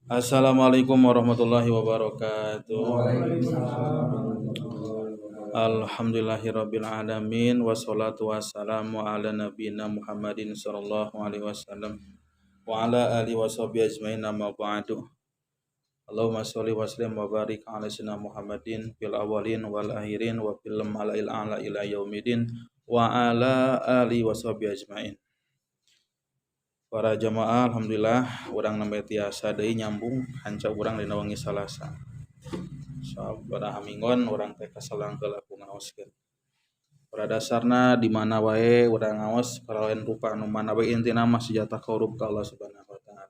Assalamualaikum warahmatullahi wabarakatuh. Alhamdulillahirabbil alamin wassalatu wassalamu ala nabiyina Muhammadin sallallahu alaihi wasallam wa ala alihi washabihi ajmain amma ba'du. Allahumma sholli wa sallim wa barik ala sayyidina Muhammadin fil awwalin wal akhirin wa fil mala'il a'la ila yaumidin wa ala alihi washabihi ajmain. Para jamaah, alhamdulillah urang nembe tiasa deui nyambung hanca urang dina wengi Salasa. Sabaraha minggon urang teh kaselang heula ku ngaoskeun. Pada dasarna di mana wae urang ngaos kalawan rupa anu mana wae intina mah sejata korup ka Allah Subhanahu wa taala.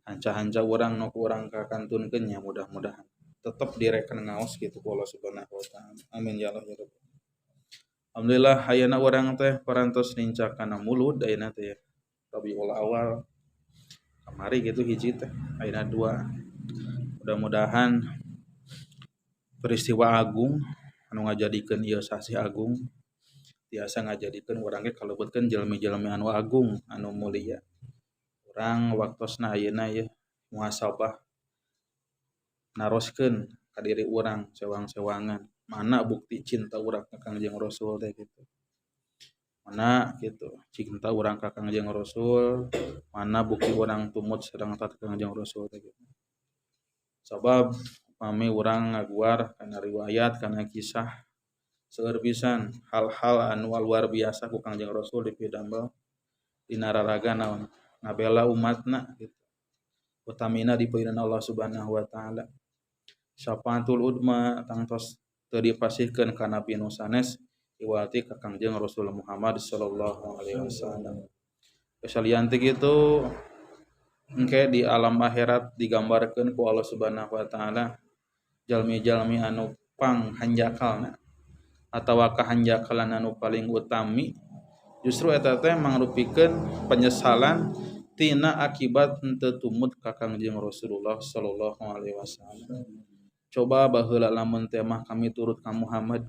Hanca-hanca urang nu ku urang kakantunkeun nya mudah-mudahan tetep direken ngaos kitu ku Allah Subhanahu wa taala. Amin ya Allah ya Rabb. Alhamdulillah ayeuna urang teh parantos nincak kana mulud ayeuna teh ya. Rabiul Awal kamari gitu hiji teh ayeuna dua. Mudah-mudahan peristiwa agung anu ngajadikeun ieu sasih agung tiasa ngajadikeun urang ge kalebetkeun jelmi-jelmi anu agung anu mulia. Urang waktosna ayeuna yeuh muhasabah naroskeun ka diri urang sewang-sewangan mana bukti cinta urang ka Kangjeng Rasul teh gitu. Mana gitu cinta urang ka Kangjeng Rasul, mana bukti urang tumut sareng taat ka Kangjeng Rasul teh gitu. Sabab pami urang ngaguar kana riwayat kana kisah seueur pisan hal-hal anu luar biasa ku Kangjeng Rasul dipidamel dina raraga naon ngabela umatna gitu. Utamina dipeuyeun Allah Subhanahu wa taala. Syafaatul udma tangtos teu dipasihkeun ka Nabi nu sanes iwati ka Kangjeng Rasul Muhammad sallallahu alaihi wasallam. Kesalian teh kitu engke di alam akhirat digambarkeun ku Allah Subhanahu wa taala jalmi-jalmi anu panghanjakalna atawa kahanjakalan anu paling utami justru eta teh mangrupikeun penyesalan tina akibat henteu tumut ka Kangjeng Rasulullah sallallahu alaihi wasallam. Coba baheula lamun teh mah kami turut ka Muhammad,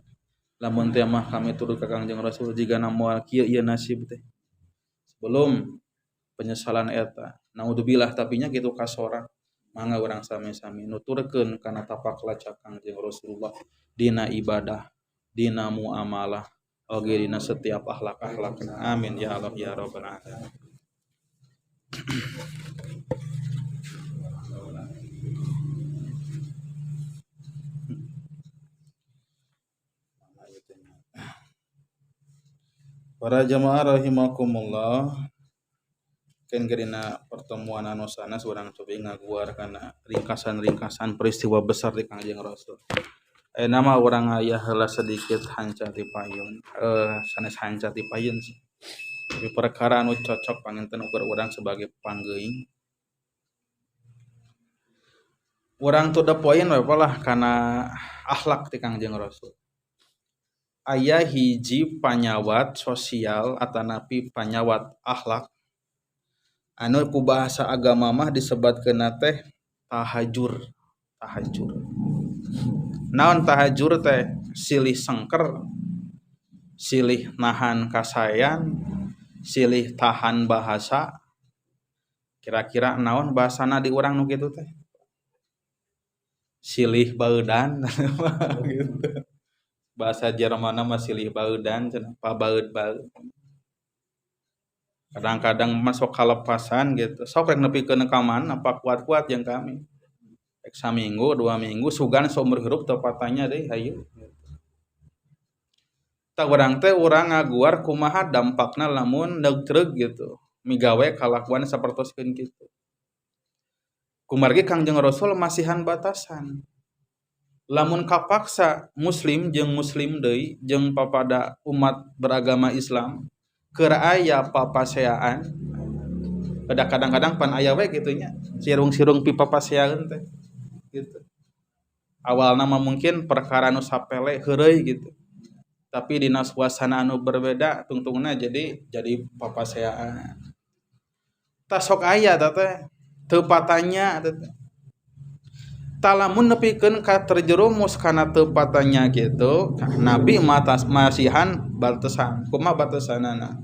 lamun teh mah kami turut ka Kangjeng Rasul jigana moal kieu ieu nasib teh. Sebelum penyesalan eta, naudzubillah tapinya kitu kasora mangga urang sami-sami nuturkeun kana tapak lacak Kangjeng Rasulullah dina ibadah, dina muamalah, oge dina setiap akhlak-akhlakna. Amin ya Allah ya rabbal alamin. Para jamaah rahimakumullah, kan gerina pertemuan anu sanes urang cobi ngaguar kana ringkasan-ringkasan peristiwa besar di Kangjeng Rasul. Nama urang aya heula sedikit hanca ti payun, sanes hanca ti payun sih. Tapi perkara anu cocok panginten ukur urang sebagai panggeuing. Urang to the point we lah kana akhlak ti Kangjeng Rasul. Aya hiji panyawat sosial atanapi panyawat akhlak anu ku bahasa agama mah disebatkeun teh tahajur. Tahajur. Naon tahajur teh? Silih sengker, silih nahan kasayan, silih tahan bahasa. Kira-kira naon bahasana di urang nu kitu teh? Silih baeudan gitu. Bahasa Jerman mah silih baeudan cenah, pabaeud-baeud. Kadang-kadang masuk kalepasan gitu. Sok rek nepikeun ka mana apa kuat-kuat jeung kami. Rek saminggu, 2 minggu sugan seumur hirup teu patanya deui hayu. Tah urang teh urang ngaguar kumaha dampakna lamun neugtreg gitu. Migawe kalakuan sapertoskeun kitu. Kumargi Kangjeng Rasul masihan batasan. Lamun kapaksa muslim jeung muslim deui jeung papada umat beragama Islam keur aya papaseaan pada kadang-kadang pan aya we kitu nya sirung-sirung pipapaseaan teh gitu. Awalna mah mungkin perkara nu sapele heureuy gitu. Tapi dina suasana anu berbeda tungtungna jadi papaseaan. Tah sok aya tah teh teu patanya teh. Talamun nepikeun ka terjerumus kana teu patanya gitu, Nabi masihan batasan. Kumaha batasanana?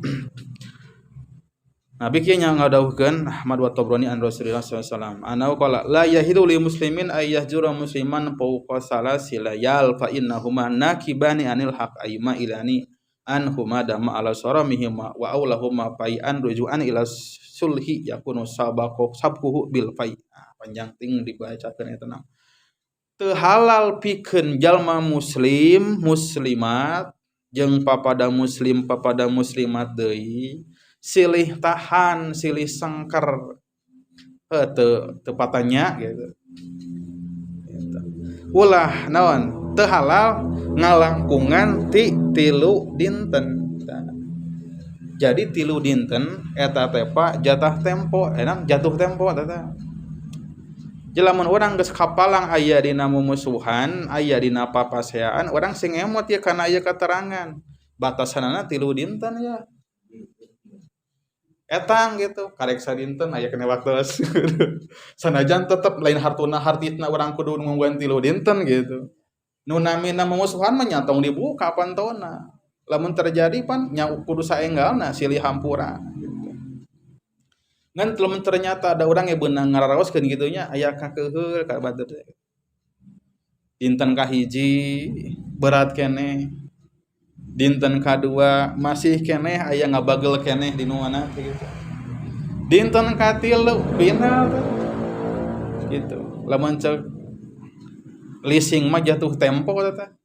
Nabi kieu nya ngadawuhkeun Ahmad wa Tabrani an Rasulillah sallallahu alaihi wasallam anau qala la yahidu li muslimin ay yahjura musliman fawqa salasi layal fa innahuma nakibani anil haq ayma ilani anhuma dama ala saramihima wa aulahuma fai'an rujuan ila sulhi yakunu sabaqo sabquhu bil fai. Nah, panjang ting dibacakeun eta na. Teu halal pikeun jalma muslim muslimat jeung papada muslim papada muslimat deui silih tahan silih sengker teu teu patanya gitu. Ulah naon teu halal ngalangkungan ti tilu dinten. Jadi tilu dinten eta teh Pak jatah tempo enak jatuh tempo eta teh. Lamun urang geus kapalang aya dina mumusuhan aya dina papaseaan urang sing emot ya kana aya keterangan batasanana tilu dinten ya. Etang gitu karek sadinten aya kena waktu sanajan tetep lain hartuna hartitna urang kudu nungguan tilu dinten gitu. Nu namina mumusuhan mah nya tong dibuka pantona lamun terjadi pan nya kudu saenggalna silih hampura gitu. Ngan lamun ternyata ada urang yang beunang ngararaoskeun kitu nya aya kakeuheul ka batur teh. Dinten kahiji berat keneh, dinten kadua masih keneh aya ngabagel keneh di nu mana teh gitu. Dinten katilu final teh gitu. Lamun cek leasing mah jatuh tempo teh.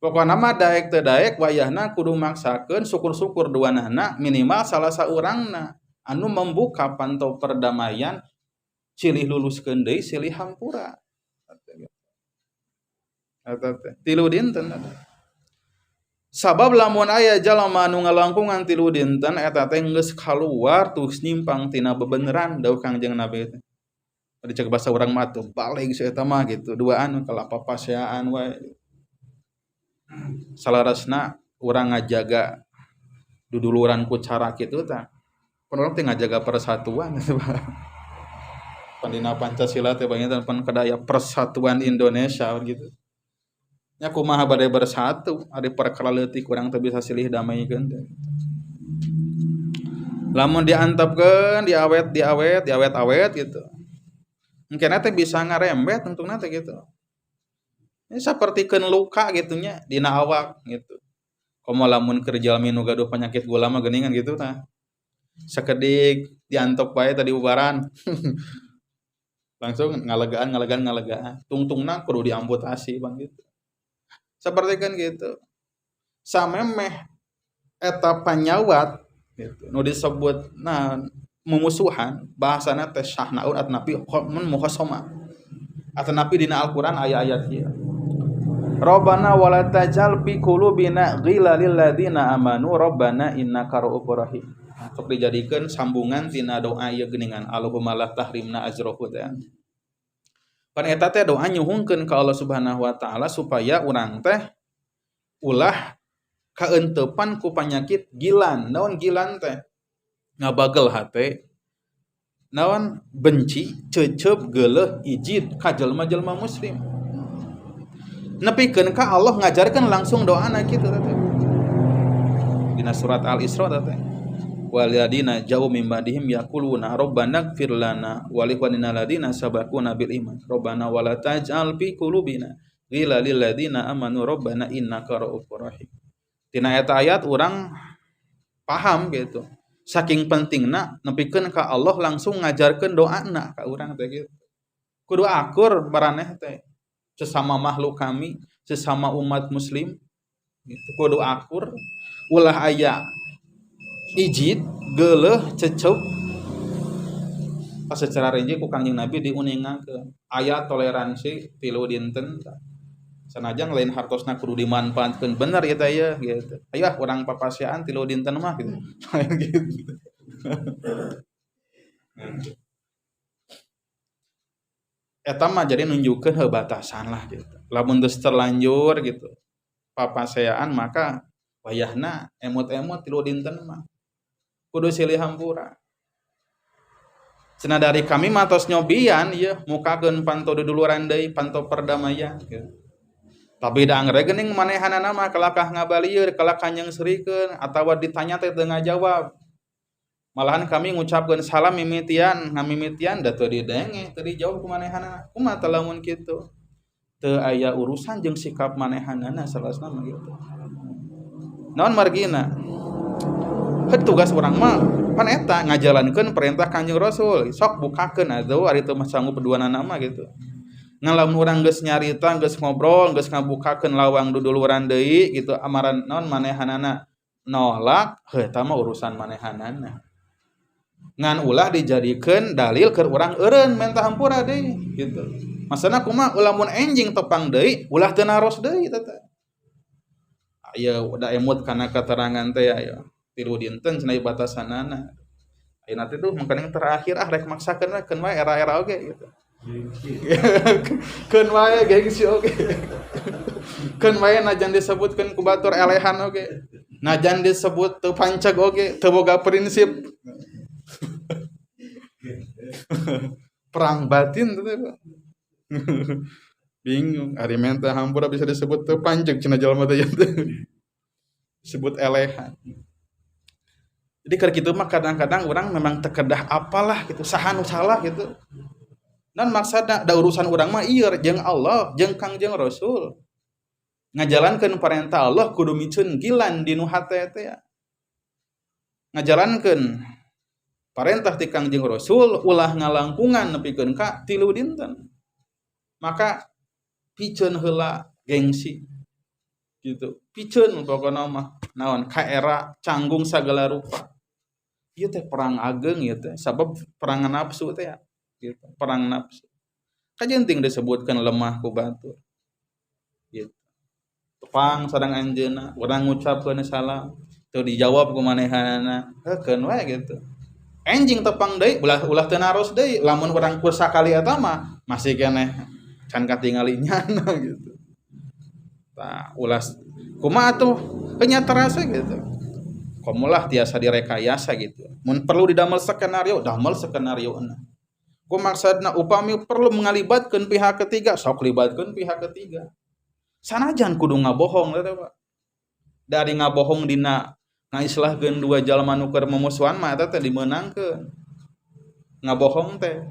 Pokona mah daek teu daek wayahna kudu maksakeun syukur-syukur duanana minimal salah saurangna anu membuka pantau perdamaian silih luluskeun deui silih hampura. Eta teh tilu dinten eta. Sabab lamun aya jalma anu ngalangkungan tilu dinten eta teh geus kaluar tus nyimpang tina bebeneran dawuh Kangjeng Nabi teh. Adi cek basa urang mah tuh balik si eta mah gitu duaan kalapa paseaan wae. Salarasna urang ngajaga duduluran ku cara kitu tah. Pan urang teh ngajaga persatuan Pan dina Pancasila teh banyak pan kadaya persatuan Indonesia gitu. Nya kumaha bade bersatu ari perkara leutik urang teh bisa silih damaikeun teh. Lamun diantepkeun diawet diawet diawet-awet gitu. Engkena teh bisa ngarembet untungna teh gitu. Ini sapertikeun luka gitu nya dina awak gitu. Komo lamun keur jalmi nu gaduh penyakit gula mah geuningan gitu tah. Sakedik diantep bae tadi ubaran. Langsung ngalegaan ngalegaan ngalegaan. Tungtungna kudu diamputasi bang gitu. Seperti kan gitu. Samemeh eta panyawat gitu. Nu disebut nah mumusuhan bahasana teh syahnaun atanapi mun mukhasama. Atanapi dina Al-Qur'an aya ayat ieu. Rabbana wala tajal fi qulubina ghilla lil ladzina amanu rabbana innaka ra'ufur rahim. Sok dijadikeun sambungan tina doa ieu geuningan Allahumma la tahrimna ajrahu teh. Pan eta teh doa nyuhunkeun ka Allah Subhanahu wa taala supaya urang teh ulah kaenteupan ku panyakit gilan. Naon gilan teh? Ngabagel hate. Naon benci, cecep, geuleuh, ijid ka jelema-jelema muslim. Nepikeun ka Allah ngajarkeun langsung doana kitu teh. Dina surat Al-Isra teh. Waladina jauh min ba'dihim yaquluna rabbana ighfir lana wa li ikhwanina alladziina sabaquna bil iman rabbana wala taj'al fi qulubina ghillan lil ladzina amanu rabbana innaka ra'ufur rahim. Tina eta ayat urang paham gitu. Saking pentingna nepikeun ka Allah langsung ngajarkeun doana ka urang teh gitu. Kudu akur baraneh teh sesama makhluk kami, sesama umat muslim gitu. Kudu akur ulah aya ijid, geuleuh, cecep. Pas secara rinci ku Kangjeng Nabi diuningakeun aya toleransi tilu dinten. Sanajan lain hartosna kudu dimanfaatkeun bener ieu teh ya gitu. Aya urang papaseaan tilu dinten mah gitu. Lain gitu. Eta mah jadi nunjukkeun heuh batasan lah gitu. Lamun geus terlanjur gitu papaseaan maka wayahna emut-emut tilu dinten mah kudu silih hampura. Cenah dari kami mah tos nyobian ieu mukakeun panto duduluran deui panto perdamaian gitu. Tapi da angger geuning manehanana mah kalakah ngabalieur kalakah nyeungseurikeun atawa ditanya teh teu ngajawab. Malahan kami ngucapkeun salam mimitian, ngamimitian da teu didenge, teu dijawab ku manehanana. Kumaha tah lamun kitu? Teu aya urusan jeung sikap manehanana salasna mah gitu. Naon margina? Heuh tugas urang mah pan eta ngajalankeun perintah Kanjeng Rasul. Sok bukakeun atuh ari teu sanggup duanana mah gitu. Ngan lamun urang geus nyarita, geus ngobrol, geus ngabukakeun lawang duduluran deui gitu amaran naon manehanana nolak, heuh eta mah urusan manehanana. Ngan ulah dijadikeun dalil keur urang eureun menta hampura deui gitu. Masana kumaha lamun enjing tepang deui ulah teu naros deui eta teh. Aya udah emut kana keterangan teh aya 3 dinten cenah batasanana. Ayeuna teh tuh mangkaning terakhir ah rek maksakeun we keun wae era-era oge gitu. Keun wae gengsi oge. Keun wae najan disebutkeun ku batur elehan oge. Najan disebut teu panceg oge, teu boga prinsip. Perang batin teh Pak. Bingung, ari menta hampura bisa disebut teu panceg cenah jalma teh disebut elehan. Jadi keur kitu mah kadang-kadang urang memang teu kedah apalah gitu, saha nu salah gitu. Dan maksudna da urusan urang mah ieu jeung Allah, jeung Kangjeng Rasul. Ngajalankeun perintah Allah kudu miceun gilan di nu hate teh ya. Ngajalankeun parentah ti Kangjeng Rasul ulah ngalangkungan nepikeun ka 3 dinten. Maka piceun heula gengsi gitu. Piceun pokona mah naon ka era canggung sagala rupa. Ieu teh perang ageng ieu teh sabab perang nafsu teh ya gitu, perang nafsu. Kajenting disebutkan lemah ku batur. Gitu. Tepang sareng anjeunna, urang ngucapkeun salam, teu dijawab ku manehanana, heukeun wae gitu. Enjing tepang deui ulah ulah teu naros deui, lamun urang kur sakali eta mah masih keneh can katingali nyana gitu. Tah ulah kumaha atuh nya terasa gitu. Komolah tiasa direkayasa gitu. Mun perlu didamel skenario, damel skenario na. Ku maksudna upami perlu ngalibatkeun pihak ketiga, sok libatkeun pihak ketiga. Sanajan kudu ngabohong teh Pak. Dari ngabohong dina ngaislahkeun dua jalma nu keur memusuhan mah eta teh dimeunangkeun. Ngabohong teh.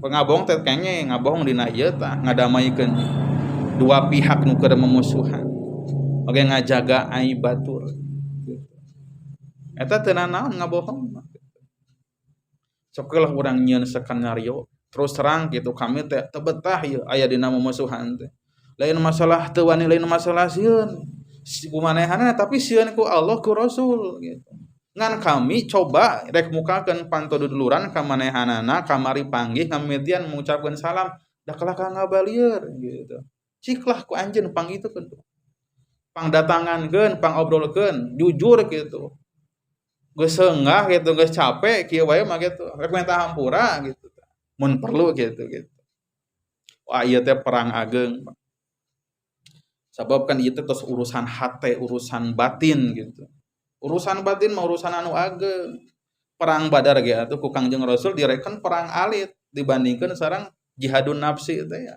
Ngabohong teh kenge ngabohong dina ieu tah ngadamaikeun dua pihak nu keur memusuhan. Oge ngajaga aib batur. Eta teu nanaon ngabohong mah. Sok lah urang nyieun skenario terus terang gitu kami teh teu betah ieu aya dina memusuhan teh. Lain masalah teu wani lain masalah sieun. Ku manehanana tapi sieun ku Allah ku Rasul gitu. Ngan kami coba rek mukakeun panto duduluran ka manehanana kamari panggih ngamimitian mengucapkeun salam da kalah ka ngabalieur gitu. Ciklah ku anjeun pang itu keun. Pangdatangankeun, pangobrolkeun, jujur gitu. Geus seungah gitu, geus capek kieu wae mah gitu. Rek minta hampura gitu. Mun perlu gitu gitu. Wah ieu teh perang ageng. Sabab kan ieu teh tos urusan hate, urusan batin gitu. Urusan batin mah urusan anu ageng. Perang Badar ge atuh ku Kangjeng Rasul direken perang alit dibandingkeun sareng jihadun nafsi teh ya.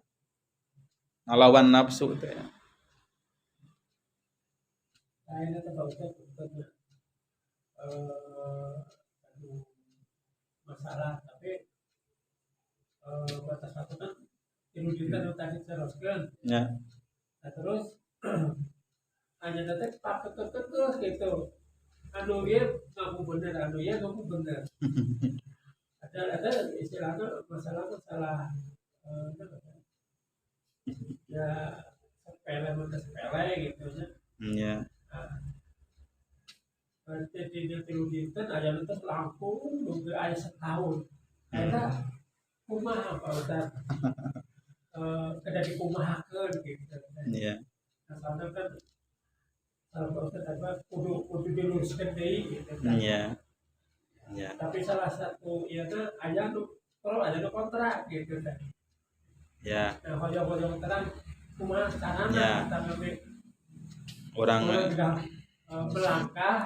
Ngalawan nafsu teh ya. Lain eta Pak Ustaz masalah tapi batas waktu kan 3 juta nu tadi teruskeun. Ya. Nah, terus hanya teh pakekekeh gitu. Anu ieu ngaku bener, anu ieu ngaku bener. Ada istilahnya masalah-masalah ya sepele mah sepele gitu nya. Ya. Nah, berarti di 3 dinten aya nu teh langkung dugi aya setahun. Eta kumaha Pak Ustaz? Kedah dikumahakeun gitu. Iya. Nah, soalnya kan kalau Pak Ustaz apa kudu kudu diluruskeun deui gitu kan. Iya. Iya. Tapi salah satu ieu teh aya nu pro aya nu kontra gitu kan. Ya. Nah, hoyong-hoyong terang kumaha carana Ya. tapi Orang udah melangkah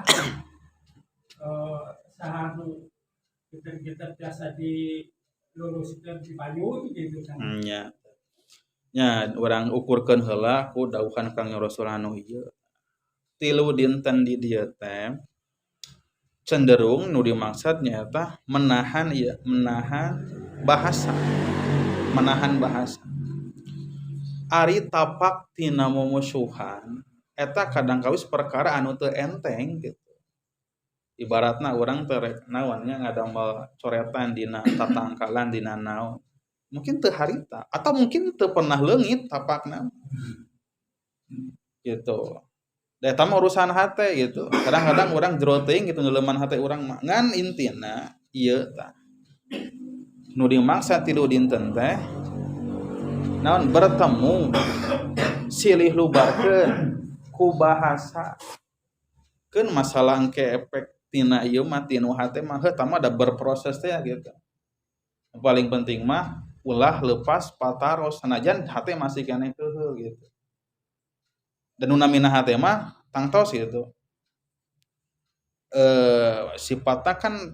saha nu kita biasa diluruskeun di payun gitu kan. Nya. Nya urang ukurkeun heula ku dawuhan Kangjeng Rasul anu ieu. 3 dinten di dieu teh Cenderung nu dimaksud nyaeta menahan ya, menahan bahasa, menahan bahasa. Ari tapak tina mumusuhan eta kadang kawis perkara anu teu enteng gitu. Ibaratna urang teh rek naon nya, ngadamel coretan dina tatangkalan, dina naon, mungkin teu harita atau mungkin teu pernah leungit tapakna gitu. Da eta mah urusan hate gitu. Kadang-kadang urang jero teuing gitu neuleman hate urang mah. Ngan intina ieu tah. Nu dimangsa 3 dinten teh naon, bertemu silih lubarkeun ku bahasa. Keun masalah engke efek tina ieu mah, tinu hate mah, heuh, tah mah da berproses teh gitu. Paling penting mah ulah lepas pataros sanajan hate masih keneh keukeuh gitu. Dan nu namina hate mah tangtos gitu. Sifatna kan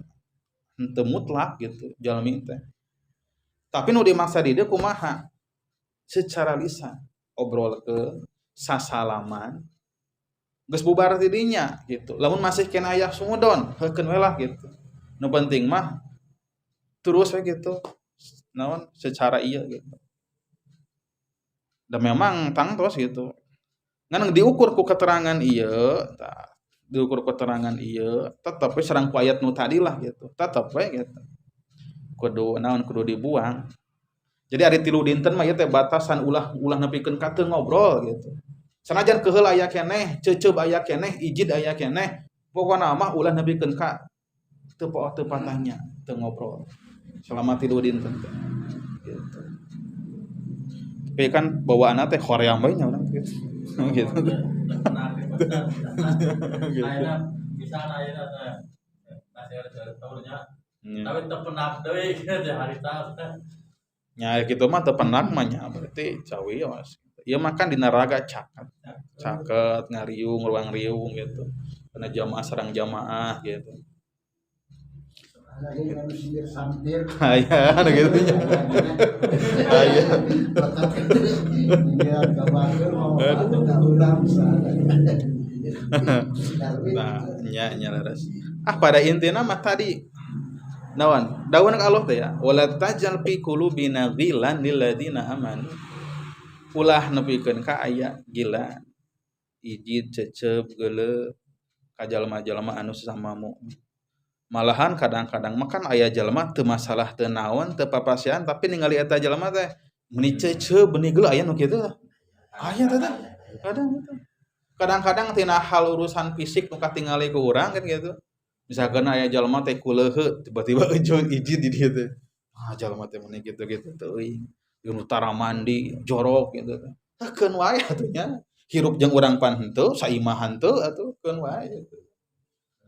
henteu mutlak gitu jalmi teh. Tapi nu dimaksa di dieu kumaha? Secara lisan obrolkeun, sasalaman, geus bubar ti dinya gitu. Lamun masih keneh aya sungudon, heukeun we lah gitu. Nu penting mah terus we gitu. Naon, secara ieu gitu. Dan memang tangtos gitu. Ngan diukur ku keterangan ieu, tah, diukur keterangan ieu, tetep we sareng ku ayat nu tadi lah gitu. Tetep we gitu. Kudu naon, kudu dibuang. Jadi ari 3 dinten mah ieu teh batasan ulah ulah nepikeun ka teu ngobrol gitu. Sanajan keheul aya keneh, ceuceub aya keneh, ijid aya keneh, pokona mah ulah nepikeun ka teu poho teu patahnya, teu ngobrol. Selama 3 dinten teh. Gitu. Tapi kan bawaanna teh hoream bae nya urang gitu. Gitu. Gitu. Ayeuna misalnya ayeuna teh kasih tahunnya, tapi teu pendak deui gitu harita teh. Nya kitu mah teu pendak mah nya berarti cawios. Ieu mah kan dina raga caket. Caket ngariung ruang riung gitu. Karena jamaah sareng jamaah gitu. Aya anu kitu nya. Aya. Nah, nya nya leres. Ah, pada intina mah tadi naon? Daun Allah teh ya, wala tajal fi qulubina ghillan lil ladina amanu. Ulah nepikeun ka aya gila, ijid, cecep, geuleuh ka jalma-jalma anu sesama mukmin. Malahan kadang-kadang mah kan aya jalma teu masalah teu naon, teu papasian, tapi ningali eta jalma teh meuni cecep, meuni geuleuh, aya nu kitu tah. Aya teh teh. Kadang gitu. Kadang-kadang tina hal urusan fisik nu katingali ku urang kan gitu. Misalkan aya jalma teh kuleuheu, tiba-tiba ijid di dieu teh. Ah, jalma teh meuni kitu-kitu teuing. Nu tara mandi, jorok gitu teh. Keun wae atuh nya. Hirup jeung urang pan henteu, saimah henteu atuh keun wae gitu.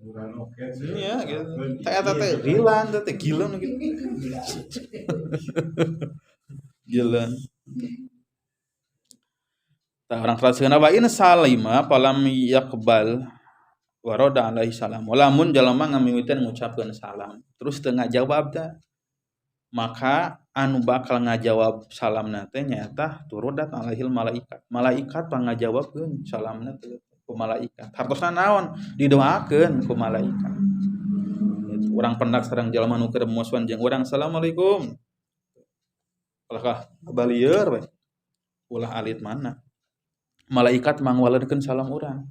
Iya gitu. Teh eta teh rilan teh gila nu gitu. Gila. Tah urang teraskeun wa in salima falam yaqbal waroda alaihi salam. Lamun jalma ngamimitian ngucapkeun salam, terus teu ngajawab teh, maka anu bakal ngajawab salamna teh nyaeta turudat alaihil malaikat. Malaikat pangajawabkeun salamna teh ku malaikat. Hartosna naon? Didoakeun ku malaikat. Gitu. Urang pendak sareng jalma nu keur musuhan jeung urang, assalamualaikum. Ulah kah balieur we. Ulah alit mana. Malaikat mangwaleurkeun salam urang.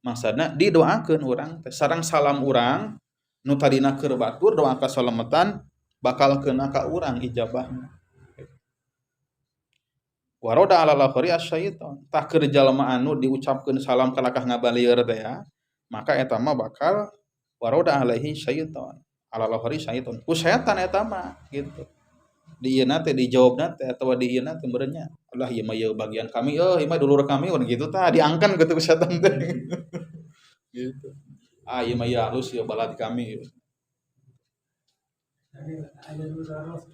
Maksudna didoakeun urang teh sareng salam urang nu tadina keur batur doa kasalametan bakal kena ka urang ijabahna. Waroda ala lakhari asyaiton. Tah keur jalma anu diucapkeun salam kalakah ngabalieur teh ya, maka eta mah bakal waroda alaihi syaiton. Ala lakhari syaiton. Ku setan eta mah gitu. Di ieu teh dijawabna teh atawa di ieu teh meureun nya. Allah ieu mah ieu bagian kami euy, ieu mah dulur kami mun gitu tah diangkan gitu ku setan teh. Gitu. Ah ieu mah ieu halus ieu balad kami. Ada dulu naros,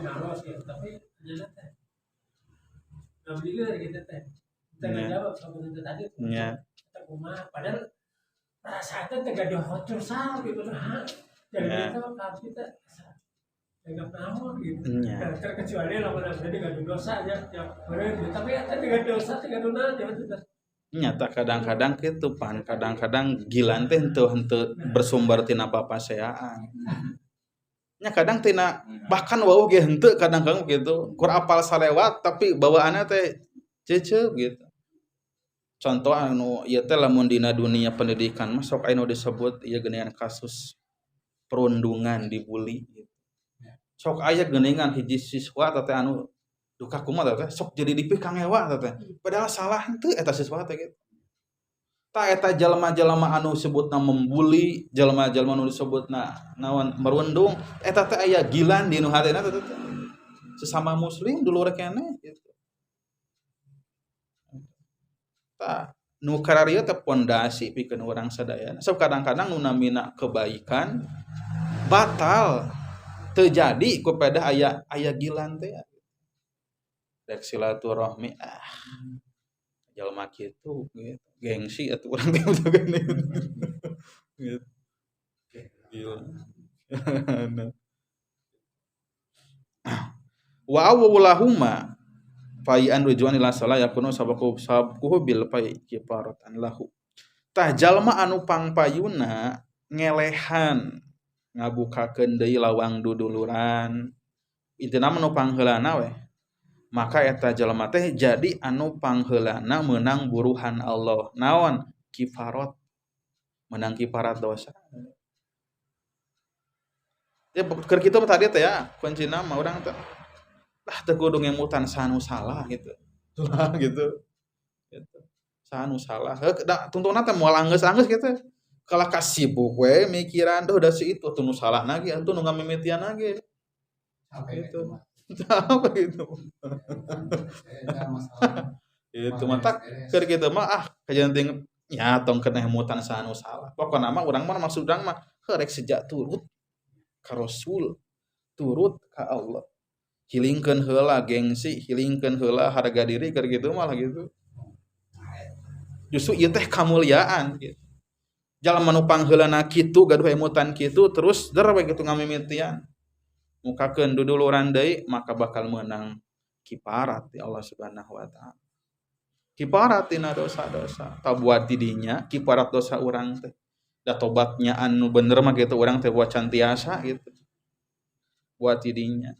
naros ya, tapi teh ngambil gitu teh. Kita jawab sama itu tadi. Iya. Padahal perasaan teh gak dihocor sal gitu nah. Jadi kita kita nggak naon gitu. Terkecuali lamun jadi gak ada dosa ya, ya boleh gitu. Tapi ya tidak dosa, tidak dosa, ya sudah. Nyata kadang-kadang kitu pan, kadang-kadang gilan teh henteu bersumber tina papaseaan. Nya kadang tina bahkan wauh ge henteu kadang-kadang gitu. Kur apal salewat tapi bawaanna teh cecep gitu. Contoh anu ieu teh lamun dina dunia pendidikan mah sok aya nu disebut ieu geuningan kasus perundungan dibully gitu. Sok aya geuningan hiji siswa teh anu duka kumaha teh sok jadi dipikangewa teh. Padahal salah henteu eta siswa teh gitu. Tah eta jalma-jalma anu sebutna membuli, jalma-jalma anu disebutna naon merundung, eta teh aya gilan di nu hatena teh. Sesama muslim dulur keneh gitu. Tah nu kararieu teh pondasi pikeun urang sadayana. Sok kadang-kadang nu namina kebaikan batal teu jadi ku pedah aya gilan teh. Rek silaturahmi jalma kitu gitu. Gengsi atuh urang teh gitu. Gila. Wa awwalahuma fai'an rujuan ila salah yakunu sabaku sabkuhu bil pai kifaratan lahu. Tah jalma anu pangpayuna ngelehan ngabukakeun deui lawang duduluran. Intina mah nu pangheulana we. Maka eta jalma teh jadi anu pangheulana meunang buruhan Allah. Naon? Kifarot. Menang kifarat dosa. Ya keur kitu mah tadi teh ya, kuncina mah urang teh lah teu kudu ngemutan sanu salah gitu. Lah gitu. Gitu. Sanu salah. Heuh da tungtungna teh moal anggeus-anggeus gitu. Kalah kasibuk we mikiran duh da si itu tuh nu salah ge atuh nu ngamimitian ge. Gitu. Apa gitu. Itu mantak keur kitu mah ah kajanting nya tong kena emutan sanu salah. Pokona mah urang mah maksud urang mah rek sejak turut ka Rasul, turut ka Allah. Hilingkeun heula gengsi, hilingkeun heula harga diri keur kitu mah gitu. Justru ieu teh kamuliaan gitu. Jalma nu pangheulana kitu gaduh emutan kitu terus der we kitu ngamimitian. Mukakeun duduluran deui maka bakal meunang kiparat di Allah Subhanahu wa taala. Kiparat tina dosa-dosa. Tabuat di dinya kiparat dosa urang teh. Da tobatnya anu bener mah kitu urang teh buat cantiasa gitu. Buat di dinya.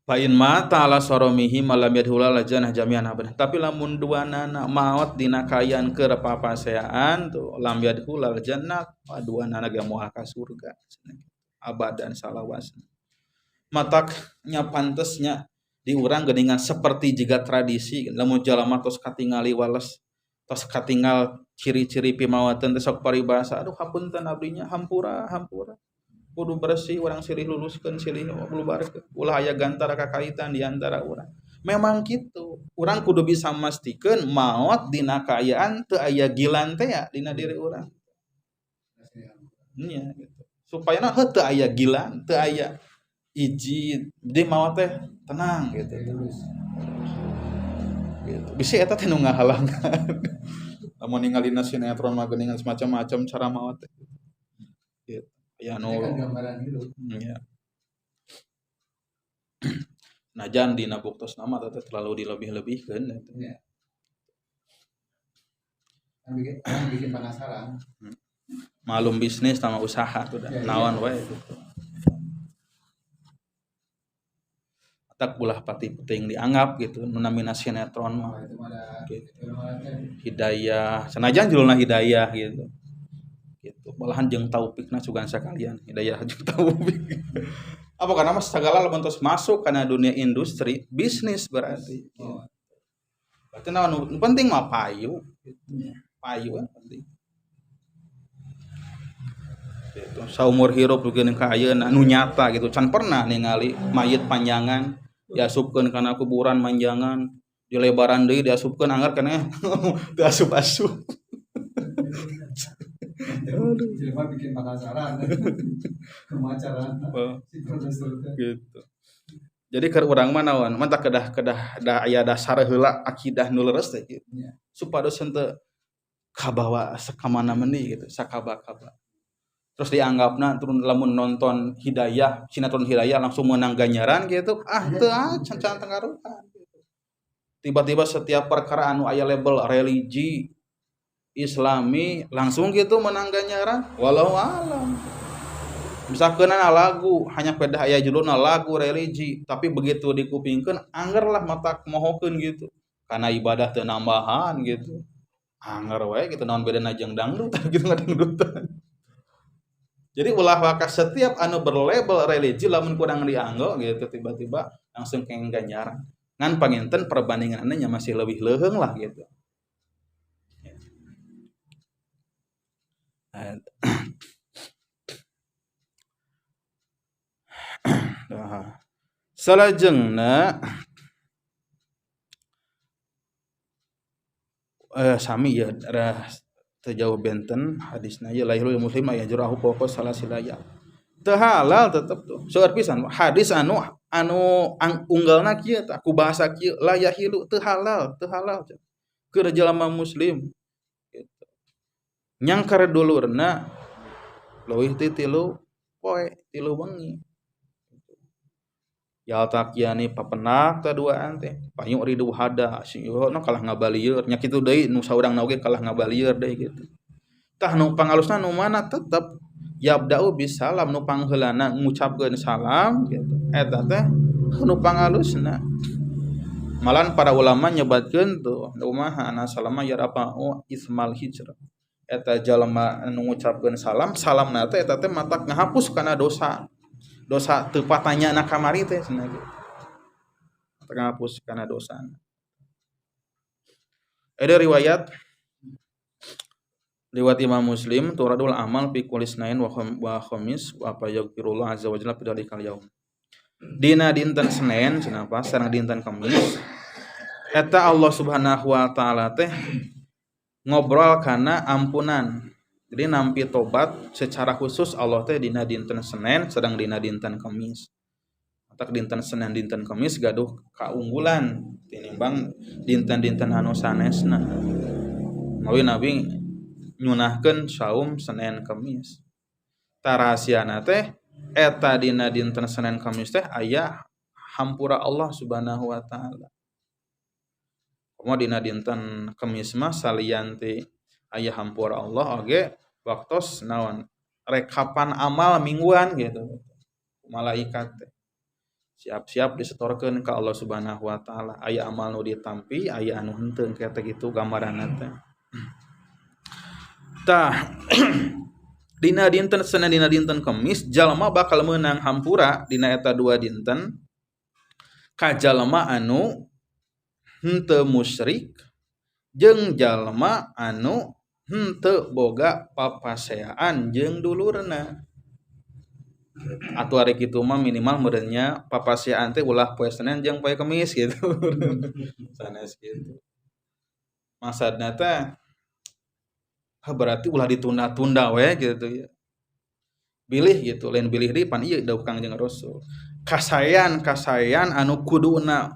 Fa in mata ala soromihi malam yadhula la jannah jami'an abadan. Tapi lamun duanana maot dina kaayaan keur papaseaan tuh lam yadhula al jannah, duanana ge moal ka surga abadan salawasna. Matak nya pantesnya di urang geuningan seperti jiga tradisi lamun jalma tos katingali wales tos katingal ciri-ciri pimawateun teh sok paribasa aduh hapunten abdinya hampura hampura. Kudu bersih urang silih luluskeun silih bubarkeun ulah aya gantara kakaitan di antara urang. Memang kitu urang kudu bisa mastikeun maot dina kaayaan teu aya gilan teh ya dina diri urang. Nya gitu. Supaya na heuh teu aya gilan, teu aya ijid, di maot teh tenang gitu. Gitu. Bisi eta teh nu ngahalangan. Lamun ningalina sinetron mah geuningan semacam-macam cara maot teh. Gitu. Ya nu kan gambaran hidup. Ya. Najan dina buktos nama teh terlalu dilebih-lebihkeun eta. Ya. Kan bikin penasaran. Malum bisnis sama usaha tuh dah. Ya, naon iya. We gitu. Tak ulah pati penting dianggap gitu nu namina sinetron mah. Gitu. Hidayah, sanajan judulna hidayah gitu. Gitu. Malahan jeung taufikna sugan sakalian hidayah jeung taufik. Apa karena mah sagala lamun tos masuk kana dunia industri bisnis berarti. Oh. Berarti naon nu penting mah payu gitu. Payu kan penting. Gitu. Saumur hirup dugi ka ayeuna nu nyata gitu can pernah ningali mayit panjangan diasupkeun kana kuburan manjangan dilebaran deui diasupkeun anggar keneh diasup-asup. Aduh, jelema bikin penasaran. Kemacaran. Si produser teh. Gitu. Jadi keur urang mah naon, mah tah kedah da aya dasar heula akidah nu leres teh gitu. Ya. Supados henteu kabawa sakamana meuni gitu, sakaba-kaba. Terus dianggapna turun lamun nonton Hidayah, sinetron Hidayah langsung menang ganjaran gitu. Ah teu can can tengaruhan gitu. Tiba-tiba setiap perkara anu aya label religi Islami langsung gitu menang ganjaran, walau alam. Misalkan lagu hanya pedah aya judulna lagu religi, tapi begitu dikupingkeun angger lah mata mohokeun gitu. Karena ibadah teu nambahan gitu. Angger we gitu naon bedana jeung dangdut gitu ngadangdutan. Jadi ulah waka setiap anu berlabel religi lamun kurang dianggo gitu tiba-tiba langsung kenging ganjaran. Ngan panginten perbandingannya masih lebih leuheung lah gitu. Salajengna sami ya teu jauh benten hadisna ieu lahirul muslim aya jurahu pokok salasilaya. Teu halal tetep tuh. Seueur pisan hadis anu anu unggalna kieu tah ku bahasa kieu la yahilu teu halal keur jalma muslim gitu. Nyangkar dulurna leuwih ti 3 poe 3 wengi. Yaltaqiani papenak teh duaan teh payu ridu hada si ieu no kalah ngabalieur nya kitu deui nu saurangna oge kalah ngabalieur deui gitu. Tah nu pangalusna nu mana tetep yabda'u bisalam nu pangheulana ngucapkeun salam gitu eta teh nu pangalusna. Malan para ulama nyebatkeun tuh kumaha ana salama yarafa'u ismal hijrah eta jalma anu ngucapkeun salam salamna teh eta teh matak ngahapus kana dosa dosa teu patanya na kamari teh cenah gitu. Ngapus kana dosa. Ada riwayat liwat Imam Muslim turadul amal fi kulli isnain wa khamis wa apa yaghfirullah azza wa jalla fi dzalikal yaum. Dina dinten Senin cenah apa sareng dinten Kamis eta Allah Subhanahu wa taala teh ngobrol kana ampunan. Jadi nampi tobat secara khusus Allah teh dina dinten Senin sedang dina dinten Kamis. Matak dinten Senin dinten Kamis gaduh kaunggulan tinimbang dinten-dinten anu sanesna. Mawi Nabi nyunahkeun saum Senin Kamis. Tarahasiana teh eta dina dinten Senin Kamis teh aya hampura Allah Subhanahu wa taala. Komo dina dinten Kamis mah salian ti aya hampura Allah oge waktos naon rekapan amal mingguan gitu malaikat teh siap-siap disetorkeun ka Allah Subhanahu wa taala aya amal nu ditampi aya anu henteu kieu teh kitu gambaranna teh tah dina dinten Senin dina dinten Kamis jalma bakal meunang hampura dina eta dua dinten ka jalma anu henteu musyrik jeung jalma anu henteu boga papaseaan jeung dulurna. Atuh ari kitu mah minimal meureunnya papaseaan teh ulah poe Senin jeung poe Kemis gitu. Sanes gitu. Maksudna teh berarti ulah ditunda-tunda we gitu ya. Bilih gitu, lain bilih deui pan ieu dawuh Kangjeng Rasul. Kasaean-kasaean anu kuduna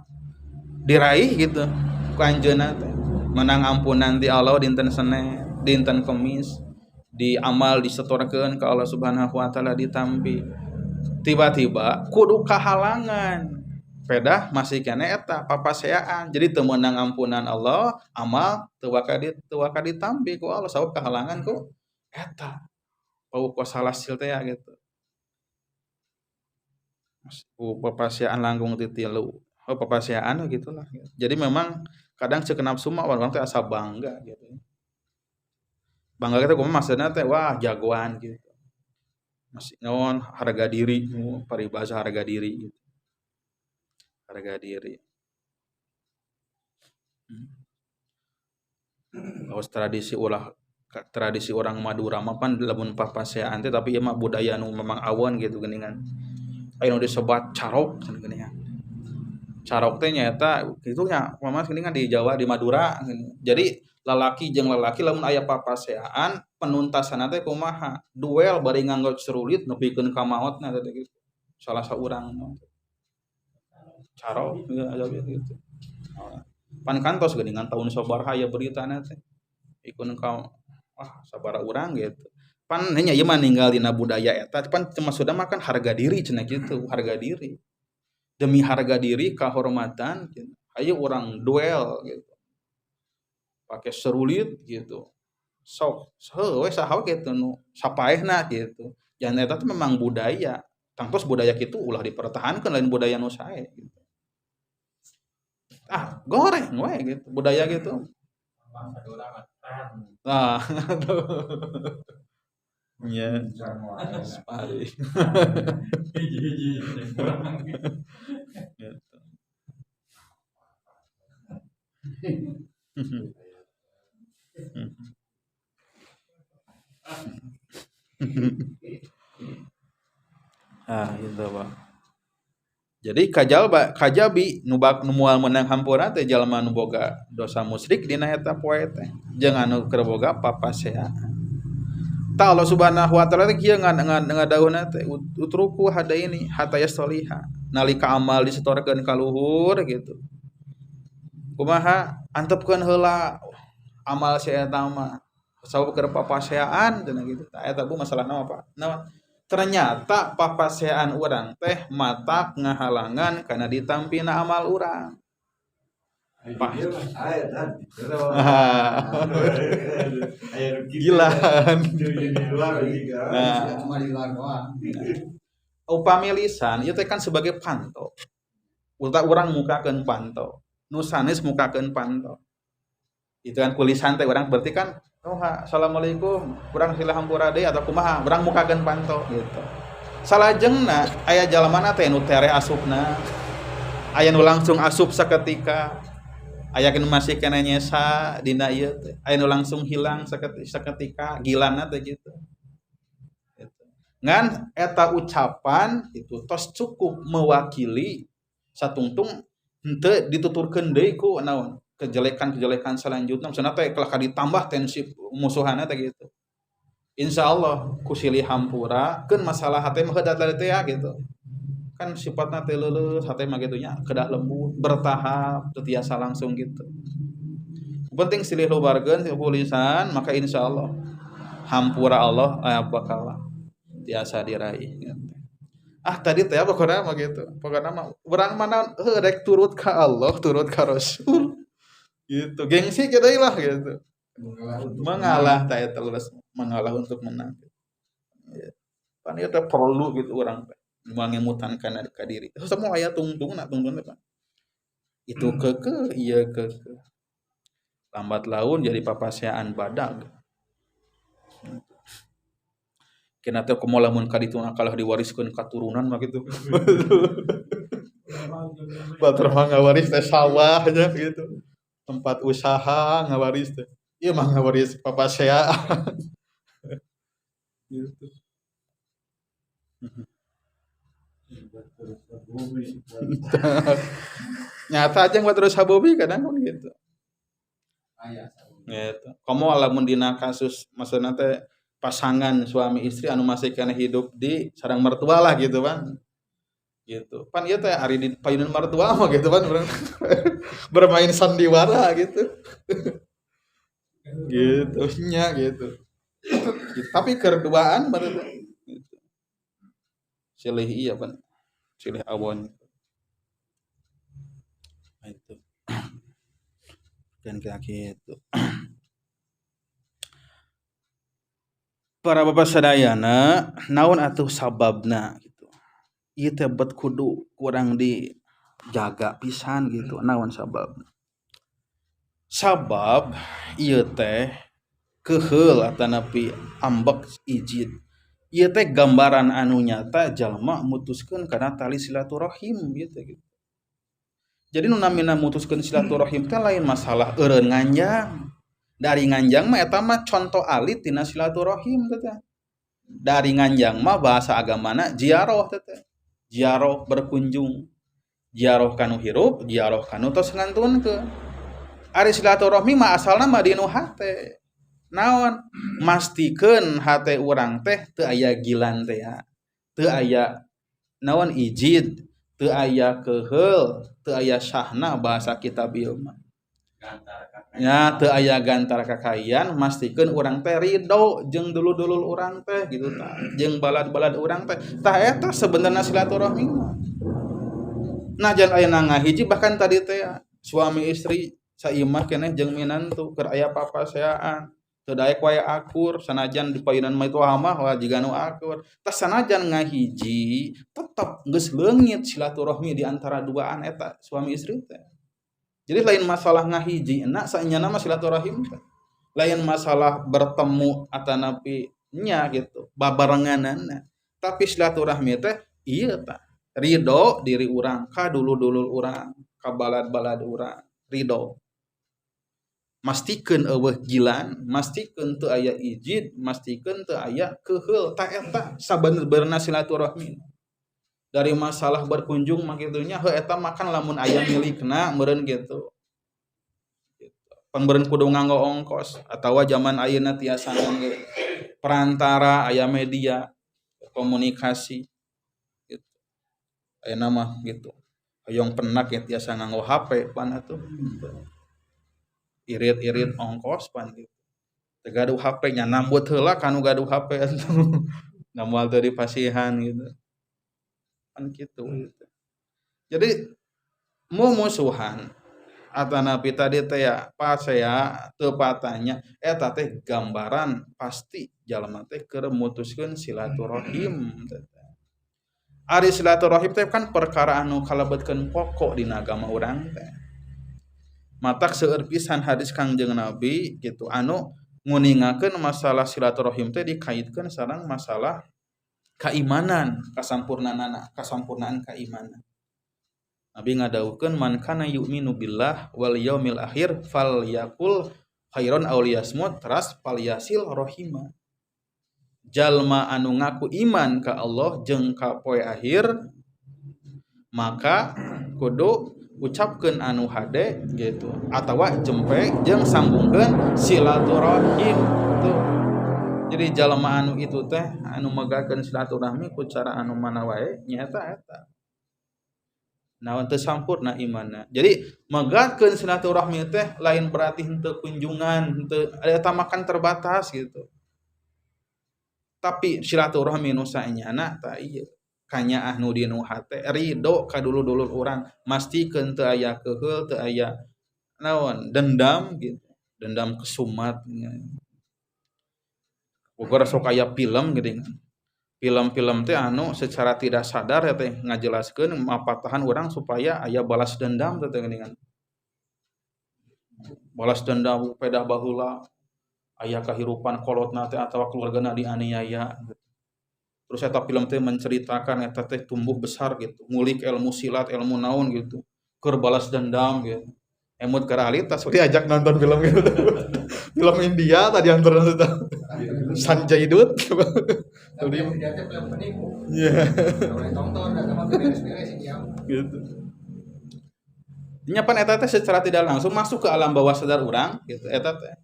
diraih gitu ku anjeunna teh. Menang ampunan ti Allah dinten Senin, dinten Kemis, di amal disetorkeun ka Allah Subhanahu wa taala ditampi. Tiba-tiba kudu kahalangan. Pedah masih keneh eta papaseaan. Jadi teu meunang ampunan Allah, amal teu bakal ditampi ku Allah sabab kahalangan ku eta. Pau salasil teh gitu. Ku papaseaan langkung ti tilu. Oh papaseaan gitulah. Jadi memang kadang ceuk nafsu mah urang teh asa bangga gitu. Bangga teh kumaha maksudna teh wah jagoan gitu. Masih naon harga diri, paribasa harga diri gitu. Harga diri. Awas tradisi ulah tradisi orang Madura mah pan lamun papaseaan teh tapi ieu mah budaya nu memang awon gitu geuningan. Aya nu disebat carok cenah geuningan. Carok teh nyaeta kitu nya kumaha geuningan di Jawa di Madura. Jadi lalaki jeung lalaki lamun aya papaseaan penuntasanna teh kumaha duel bari nganggo cerulit nepikeun ka maotna teh gitu. Salah saurang carok gitu. Pan kantos geuningan tahun sabaraha aya beritana teh ikun ka wah sabaraha urang gitu. Pan nya ieu mah ninggal dina budaya eta pan maksudna mah kan harga diri cenah kitu, harga diri. Demi harga diri kehormatan gitu. Ayo urang duel gitu. Pakai serulit gitu. Sok heuh we saha we gitu nu sapaehna gitu. Jangan eta teh memang budaya. Tangtos budaya kitu ulah dipertahankan lain budaya nu sae gitu. Ah, goreng we gitu, budaya gitu. Nah, nya separi. Hiji-hiji. Gitu. Ah, gitu Pak. Jadi kajalba kajabi nu bak nu moal meunang hampura teh jalma nu boga dosa musyrik dina eta poe teh jeung anu keur boga papaseaan. Ta Allah Subhanahu wa taala teh kieu ngadawuhna teh utruku hadaini hatta yastaliha. Nalika amal disetorkeun ka luhur gitu. Kumaha antepkeun heula amal si eta mah sabab keur papaseaan cenah gitu. Tah eta bu masalahna mah Pak. Naon? Ternyata papaseaan urang teh matak ngahalangan kana ditampina amal urang. Gilaan. Nah, cuma di luar doang. Upami lisan ieu teh kan sebagai panto. Utak urang mukakeun panto, nu sanes mukakeun panto. Itu kan kulisan teh urang berarti kan oh, assalamualaikum, urang sila hampura deui atau kumaha, urang mukakeun panto gitu. Salajengna aya jalmana teh nu tereh asupna. Aya nu langsung asup saketika. Aya nu masih kena nyesa dina ieu teh. Aya nu langsung hilang saketika, gilana teh gitu. Gitu. Ngan eta ucapan itu tos cukup mewakili satungtung henteu dituturkeun deui ku naon kejelekan-kejelekan selanjutnya maksudna teh kalah ditambah tensi musuhana teh gitu. Insyaallah ku silih hampura keun masalah hate mah heudat teh ya gitu. Kan sifatna teh leuleus hate mah kitu nya kedah lembut bertahap teu tiasa langsung gitu. Penting silih lubarkeun ku lisan maka insyaallah hampura Allah bakal tiasa diraih gitu. Ah tadi teh pokona mah gitu. Pokona mah urang mana heuh rek turut ka Allah, turut ka Rasul. Gitu. Gengsi kieu deui lah gitu. Mengalah teh eta leres mengalah untuk menang. Ya. Pan ieu teh perlu gitu urang teh mangemutan kana ka diri. Semua aya tungtungna tungtungna Pak. Itu keukeuh ieu keukeuh. Lambat laun jadi papaseaan badag. Kena teh kumaha lamun ka dituna kalah diwariskeun katurunan mah kitu. Batur mah ngawaris teh sawah nya gitu. Tempat usaha ngawaris teh. Ieu mah ngawaris papaseaan. Gitu. Nyata aja buat terus habobi kadang kan gitu. Gitu. Komo lamun dina kasus maksudna teh pasangan suami istri anu masih kena hidup di sarang mertua lah gitu kan. Gitu. Pan ieu teh ari di payunan mertua mah gitu kan bermain sandiwara gitu. Gitu nya gitu. Tapi kerduaan baru gitu. Silih iya pan. Silih awon. Nah, itu. Dan kayak gitu. Para bapak sadayana naon atuh sababna gitu. Ieu teh bet kudu kurang dijaga pisan gitu. Naon sababna? Sabab ieu teh keheul atanapi ambek ijid. Ieu teh gambaran anu nyata jalma mutuskeun kana tali silaturahim gitu gitu. Jadi nu namina mutuskeun silaturahim teh lain masalah eureun nganjang. Dari nganjang mah eta mah contoh alit tina silaturahim teh. Dari nganjang mah bahasa agamana ziarah teh. Ziarah berkunjung. Ziarah kanu hirup, ziarah kanu tos ngantunkeun. Ari silaturahmi mah asalna mah dinu hate. Naon? Mastikeun hate urang teh teu aya gilan teh ya. Teu aya naon ijid, teu aya keheul, teu aya sahna bahasa kitab ieu mah. Nya teu aya gantar kakaian, mastikeun urang teh ridho jeung dulur-dulur urang teh gitu tah, jeung balad-balad urang teh. Tah eta sebenarnya silaturahmi mah. Nah jan aya ngahiji bahkan tadi teh suami istri saimah keneh jeung minantu keur aya papaseaan. Teu daek wae akur sanajan di payunan mah itu mah wah jiga nu akur. Tah sanajan ngahiji tetep geus leungit silaturahmi di antara duaan eta suami istri teh. Jadi lain masalah ngahiji enak saenyana mah silaturahim teh. Lain masalah bertemu atanapi nya gitu, babarenganana. Tapi silaturahmi teh ieu tah. Ridho diri urang ka dulur-dulur urang, ka balad-balad urang, ridho. Mastikeun eueuh gilan, mastikeun teu aya ijid, mastikeun teu aya keheul. Tah eta sabener-benerna silaturahmi. Dari masalah berkunjung mah kitu nya heuh eta makan lamun aya milikna meureun gitu. Pan meureun kudu nganggo ongkos atawa zaman ayeuna tiasa nganggo perantara aya media komunikasi gitu. Ayeuna mah gitu. Hoyong penak ya tiasa nganggo HP pan atuh. Irit-irit ongkos pan gitu. Teu gaduh HP nya nambut heula kanu gaduh HP atuh. Da moal teu dipasihan gitu. Kan gitu, gitu. Jadi mumusuhan atanapi tadi teh ya pasea teu patanya eta teh gambaran pasti jalma teh keur mutuskeun silaturahim. Ari silaturahim teh kan perkara anu kalebetkeun pokok dina agama urang teh. Matak seueur pisan hadis Kangjeng Nabi gitu anu nguningakeun masalah silaturahim teh dikaitkeun sareng masalah keimanan, kasampurnaanana, kasampurnaan keimanan. Nabi ngadawuhkeun man kana yu'minu billah wal yaumil akhir falyakul khairan aw liyasmut teras falyasil rahimah. Jalma anu ngaku iman ka Allah jeung ka poe akhir maka kudu ucapkeun anu hade gitu atawa jempe jeung sambungkeun silaturahim tuh. Jadi jalma anu itu teh anu megakeun silaturahmi ku cara anu mana wae nyaeta eta. Naon teu sampurna imanna. Jadi megakeun silaturahmi teh lain berarti henteu kunjungan, henteu eta makan terbatas gitu. Tapi silaturahmi nu saenyana tah ieu kanyaah nu dinu hate ridho ka dulur-dulur urang, mastikeun teu aya keheul, teu aya naon dendam gitu. Dendam kesumat. Bogor sok aya film geuning. Film-film teh anu secara tidak sadar ya teh ngajelaskeun mapatahan urang supaya aya balas dendam teh geuningan. Balas dendam pedah baheula aya kahirupan kolotna teh atawa keluargana dianiaya. Terus eta film teh menceritakan eta teh tumbuh besar gitu, ngulik ilmu silat, ilmu naon gitu, keur balas dendam gitu. Emut ke realitas, diajak nonton film gitu. Film India tadi antar nonton. Sanjay Dutt. Tapi dia teh film penipu. Iya. Kalau ditonton da sama beres-beres ya. Gitu. Nya pan eta teh secara tidak langsung masuk ke alam bawah sadar urang gitu eta teh.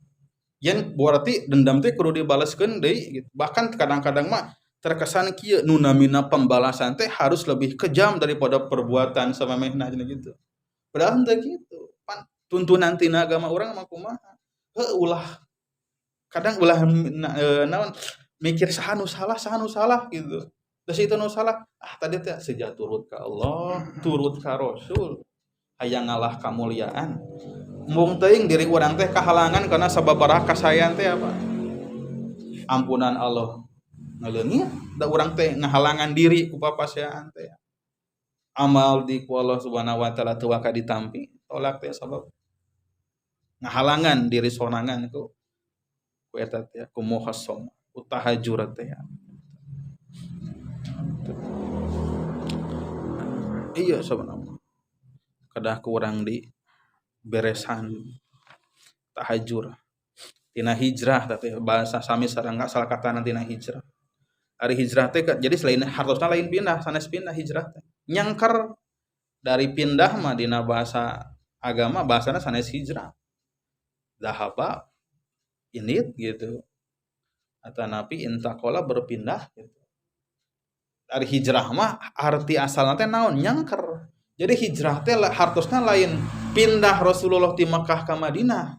Yen berarti dendam teh kudu dibaleskeun deui gitu. Bahkan kadang-kadang mah terkesan kieu nu namina pembalasan teh harus lebih kejam daripada perbuatan samamehna cenah gitu. Padahal henteu kitu. Pan tuntunan tina agama urang mah kumaha? Heuh ulah kadang ulah naon mikir saha nu salah, saha nu salah gitu. Terus itu nu salah, ah tadi teh sejak turut ka Allah, turut ka Rasul, hayang ngalah kamuliaan. Mung teuing diri urang teh kahalangan karena sababaraha kasayan teh apa? Ampunan Allah ngaleungit, da urang teh ngahalangan diri ku papaseaan teh. Amal di ku Allah Subhanahu wa taala teu waka ditampi, tolak teh sabab ngahalangan diri sorangan ku ku eta teh ku muhassam, ku tahajur teh. Iya sebenarnya. Kedah kurang di beresan tahajur. Tina hijrah teh bahasa sami sareng asal katana tina hijrah. Ari hijrah teh jadi selain hartosna lain pindah, sanes pindah hijrah teh. Nyangker dari pindah mah dina bahasa agama bahasana sanes hijrah. Zahaba init gitu. Atanapi intakola berpindah gitu. Ari hijrah mah arti asalna teh naon? Nyangker. Jadi hijrah teh hartosna lain Pindah Rasulullah ti Mekah ka Madinah.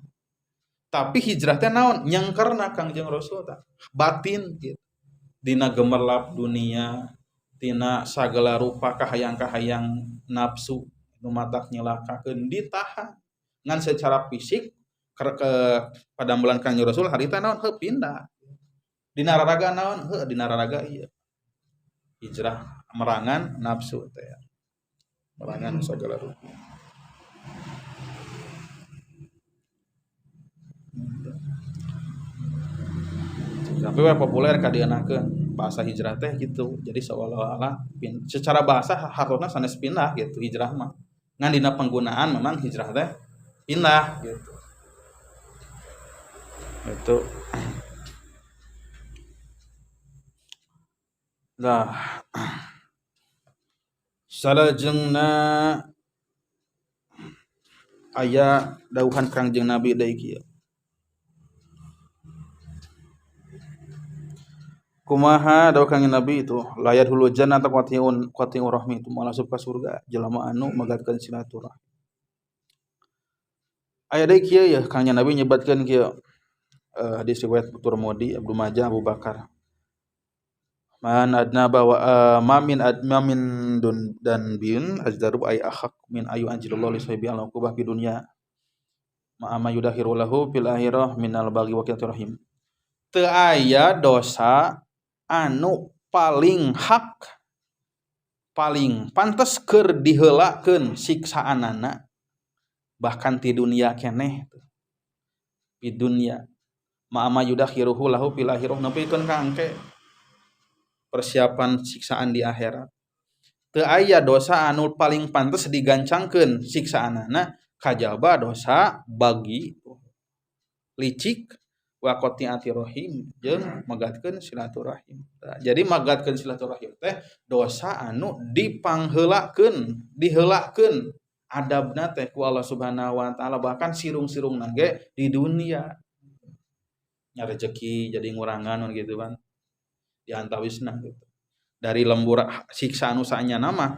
Tapi hijrah teh naon? Nyengkerna Kangjeng Rasul tah. Batin gitu. Dina gemerlap dunia, tina sagala rupa kahayang-kahayang nafsu nu matak nyelakakeun ditahan. Ngan secara fisik ke padambelan Kangjeng Rasul harita naon? Heuh pindah. Dina raraga naon? Heuh dina raraga ieu. Hijrah merangan nafsu teh. Merangan sagala rupa. Tapi we populer kadienakeun bahasa hijrah teh gitu. Jadi seolah-olah secara bahasa hartosna sanes pindah gitu hijrah mah. Ngan dina penggunaan memang hijrah teh pindah gitu. Itu. Nah, salajengna aya dawuhan Kangjeng Nabi deui kieu. Kumaha dawuh Kangjeng Nabi itu la yadkhulul jannata qati'un qati'ur rahmi itu moal asup ka surga jelema anu megatkeun silaturahmi. Aya deui kieu ya Kangjeng Nabi nyebatkeun kieu hadis riwayat Tirmidzi, Ibnu Majah, Abu Bakar. Man adnaba wa ma min ma min dun dan bin ajdaru ay akhaq min ayu anjilallahu li sahibi al uqubah fi dunya ma ama yudakhiru lahu fil akhirah minal baghi wa qilati rahim. Teu aya dosa anu paling hak paling pantes keur diheulakeun siksaanana bahkan ti dunia keneh di dunia ma ama yudakhiruhu lahu fil akhirah nepikeun ka angke persiapan siksaan di akhirat. Teu aya dosa anu paling pantes digancangkeun siksaanana kajaba dosa bagi licik wa qati'ati rahim jeung magatkeun silaturahim. Jadi magatkeun silaturahim teh dosa anu dipangheulakeun, diheulakeun adabna teh ku Allah Subhanahu wa taala bahkan sirung-sirungna ge di dunia. Nya rezeki jadi ngurangan gitu kan. Diantawisna gitu. Dari lembur siksa anu saenyana mah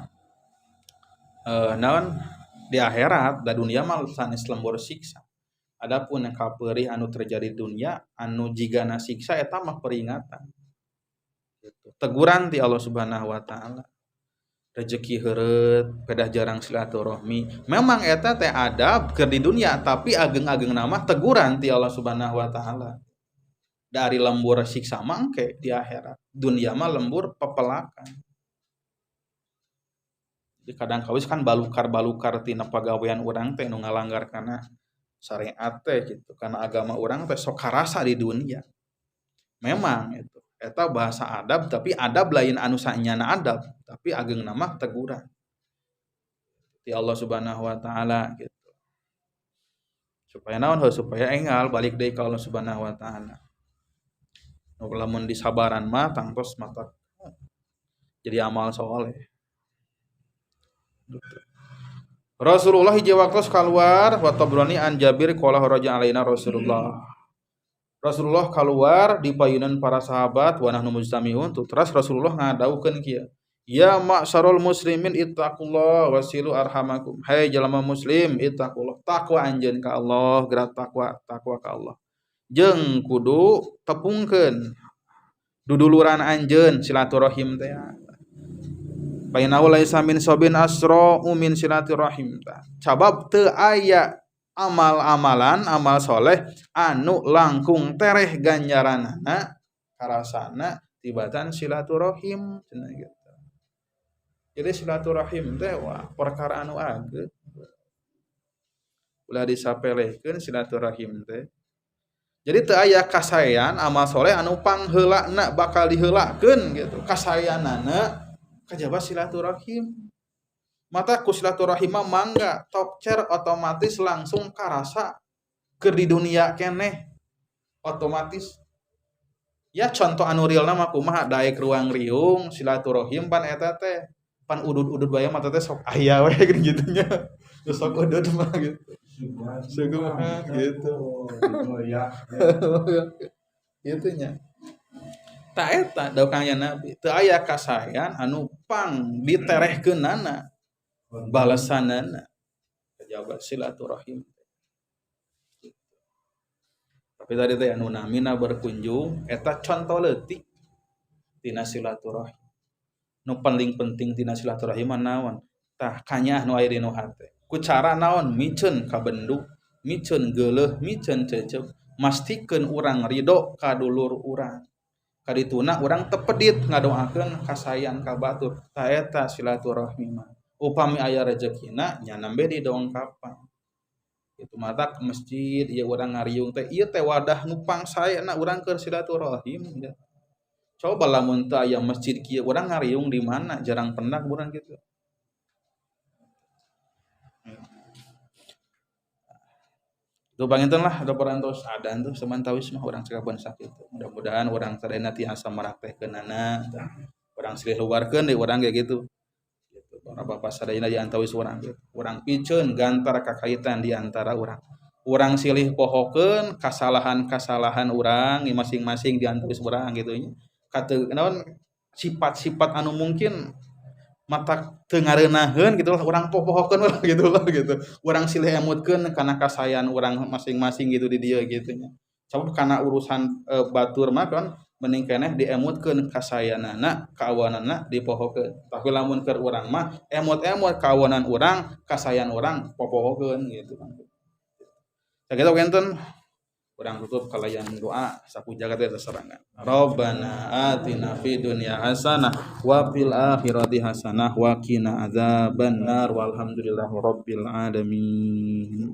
naon di akhirat da dunia mah sanes lembur siksa. Adapun yang kapeurih anu terjadi di dunia anu jigana siksa eta mah peringatan. Gitu. Teguran ti Allah Subhanahu wa taala. Rezeki heureut, pedah jarang silaturahmi. Memang eta teh adab keur di dunia tapi ageng-agengna mah teguran ti Allah Subhanahu wa taala. Dari lembur siksa mangke di akhirat. Dunia mah lembur pepelakan. Jadi kadang kawis kan balukar-balukar tina pagawean urang teh nu ngalanggar kana syariat teh gitu, karena agama urang teh sok karasa di dunia. Memang itu eta bahasa adab tapi adab lain anu saenyana adab, tapi ageungna mah teguran ti Allah Subhanahu wa taala gitu. Supaya naon heuh supaya enggal balik deui ka Allah Subhanahu wa taala. Nu lamun disabaran mah tangtos mata jadi amal soleh. Gitu. Rasulullah hiji waktu keluar wa Tabrani an Jabir qala raja alaina Rasulullah. Rasulullah keluar di payunan para sahabat wa nahnu mujtami'un terus Rasulullah ngadawuhkeun kieu. Ya ma'syarul muslimin ittaqullah wasilu arhamakum. Hai jalma muslim ittaqullah, takwa anjeun ka Allah, gerak takwa, takwa ka Allah. Jeung kudu tepungkeun duduluran anjeun silaturahim teh. Bainahu laisa min sabin asra'u min silaturahim. Sabab teu aya amal-amalan amal soleh anu langkung tereh ganjaranana karasana tibatan silaturahim cenah gitu. Jadi silaturahim teh wah perkara anu ageung. Ulah disapelehkeun silaturahim teh. Jadi teu aya kasaean amal soleh anu pangheulana bakal diheulakeun gitu. Kasaeanana kajaba silaturahim. Mata ku silaturahim mah mangga tokcer otomatis langsung karasa keur di dunia keneh otomatis. Ya contoh anu realna mah kumaha daek ruang riung silaturahim pan eta teh pan udud-udud bae mah teh sok aya we gitu nya. Sok udud mah gitu. Suguhan gitu. Gitu nya. Ta eta dawuh Kangjeng Nabi teu aya kasaean anu pang diterehkeunana balesanana. Jaga silaturahim. Tapi tadi teh anu namina berkunjung eta contoh leutik tina silaturahim. Nu paling penting tina silaturahim mah naon? Tah kanyah nu aya dina hate. Ku cara naon? Miceun ka bendu, miceun geuleuh, miceun cecep, mastikeun urang ridho ka dulur urang. Kadituna urang tepedit ngadoakeun kasayan ka batur. Tah eta silaturahmi mah. Upami aya rezekina nya nembe didongkapan. Itu mata ke masjid ieu urang ngariung teh ieu teh wadah nu pangsaena urang keur silaturahim ya. Coba lamun teu aya masjid kieu urang ngariung di mana? Jarang pendak urang gitu. Itu panginten lah ada parantos adan tuh samantawis mah urang cekapan sakitu. Mudah-mudahan urang sadayana tiasa maraktekeunana, urang silih luarkeun deui urang kayak gitu. Gitu. Para bapak sadayana di antawis urang gitu. Urang piceun gantar kakaitan di antara urang. Urang silih pohokeun kasalahan-kasalahan urang masing-masing di antawis urang gitu nya. Kate naon sifat-sifat anu mungkin mata teu ngareunaheun gitu lah urang popohokeun lah gitu lah gitu. Urang silih emutkeun kana kasayan urang masing-masing gitu di dieu gitu nya. Sabab kana urusan batur mah kan mending keneh diemutkeun kasayanana, kaawananna dipohokeun. Tapi lamun keur urang mah emut-emut kaawanan urang, kasayan urang popohokeun gitu kan. Sakitu wenten urang tutup kalayan doa sapu jagat eta serangan. Rabbana atina fid dunya hasanah wa fil akhirati hasanah wa qina adzabannar walhamdulillahi rabbil alamin.